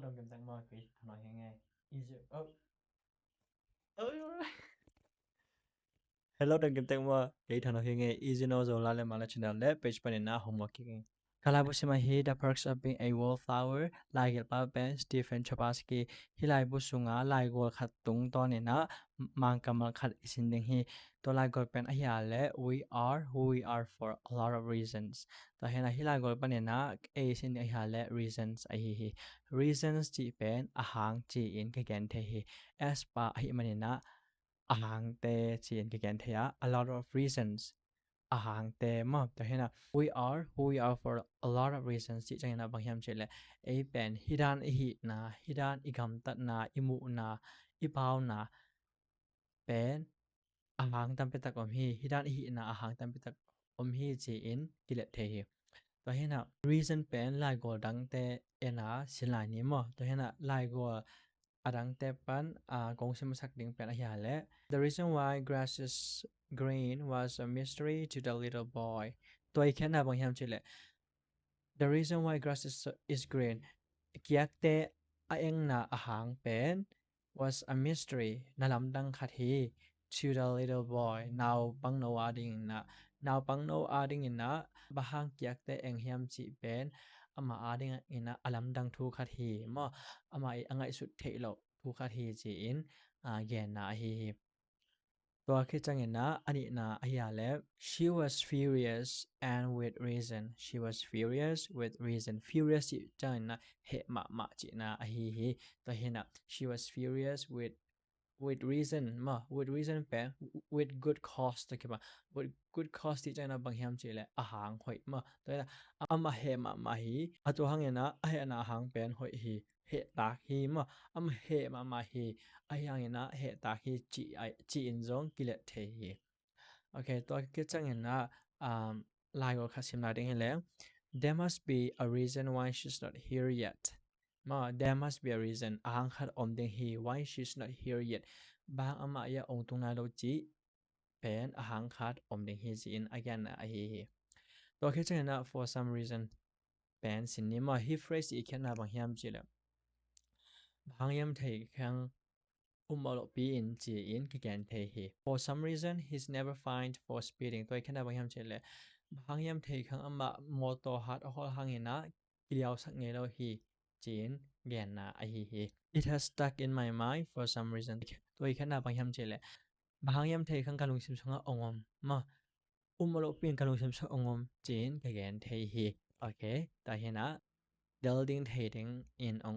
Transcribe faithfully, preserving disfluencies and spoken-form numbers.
Dong kim tek maw, kei Thang Nau hi ing e. Easy. Oh. Oh. Hello, dong kim tek maw, kei Thang Nau hi ing e. Easy No Zo la le mala channel le page panin ah homework kik ing. Ka laibu sim ahi The Perks of Being a Wallflower, laigelhpa pen Stephen Chbosky. Hih laibu sungah laigual khat tungtawn in ah Mangkammal khat i sin ding hi. Tua laigual pen ahi a leh We are who we are for a lot of reasons. Tua hi in ah hih laigual panin ah ei i sin ding ahi a leh reasons ahi hi. Reasons cih pen a hang ci-in ka gen thei hi. S pa ahih manin ah a hangte ci-in ka gen thei a, a lot of reasons, a hangte maw. Tua hi in ah We are who we are for a lot of reasons cih ciangin ah bang hiam cih leh ei pen hih dan i hihna, hih dan i gamtatna, i muhna, i pauna pen a hang tampi tak om hi. Hih dan i hihna a hang tampi tak om hi ci-in kilet thei hi. Tua hi in ah reason pen laigual dangte en a sin lai ni maw. Tua hi in ah laigual a dangte pan a kong sim masak ding pen ahi a leh The reason why grass is green was a mystery to the little boy. Tua i khiatna bang hiam cih leh The reason why grass is, is green, kiakte a engna a hang pen was a mystery, na lamdang khat hi, to the little boy, naupangno a dingin ah. Naupangno a dingin ah bang hang kiakte eng hiam cih pen amah a dingin ah a lamdang thu khat hi maw. Amah i a ngaihsut theih loh thu khat hi ci-in a genna ahi hi. Tua khit ciangin ah a nihna ahi a leh She was furious and with reason. She was furious with reason. Furious cih ciangin ah heh mahmah cihna ahi hi. Tua hi in ah She was furious with, with reason maw. With reason pen with good cause tua kibang. With good cause cih ciangin ah bang hiam cih leh a hang hoih maw. Tua hi in ah amah heh mahmah hi. A tua hangin ah a hehna a hang pen hoih hi. Hehtak hi maw. Amah heh mahmah hi. Ahi hangin ah hehtak hi ci-in zong kilet thei hi. Ok, tua khit ciangin ah laigual khat sim lai ding hi leh There must be a reason why she's not here yet. Maw, there must be a reason, a hang khat om ding hi, why she's not here yet. Bang hang amah i a ong tung nai lo cih pen a hang khat om ding hi ci-in a genna ahi hi. Tua khit ciangin ah for some reason pen sin ni maw. Hih phrase i khiatna bang hiam cih leh bang hang hiam thei khang um a lohpi in ci-in kigen thei hi. For some reason he's never fined for speeding. Tua i khiatna bang hiam cih leh bang hang hiam thei khang amah mawtaw hat a hawl hangin ah kiliausak ngei lo hi ci-in genna ahi hi. It has stuck in my mind for some reason. Tua i khiatna bang hiam cih leh bang hang hiam thei khang ka lungsim sungah ong om maw. Um a lohpi in ka lungsim sungah ong om ci-in ka gen thei hi. Ok, tua hi in ah del ding thei dingin ong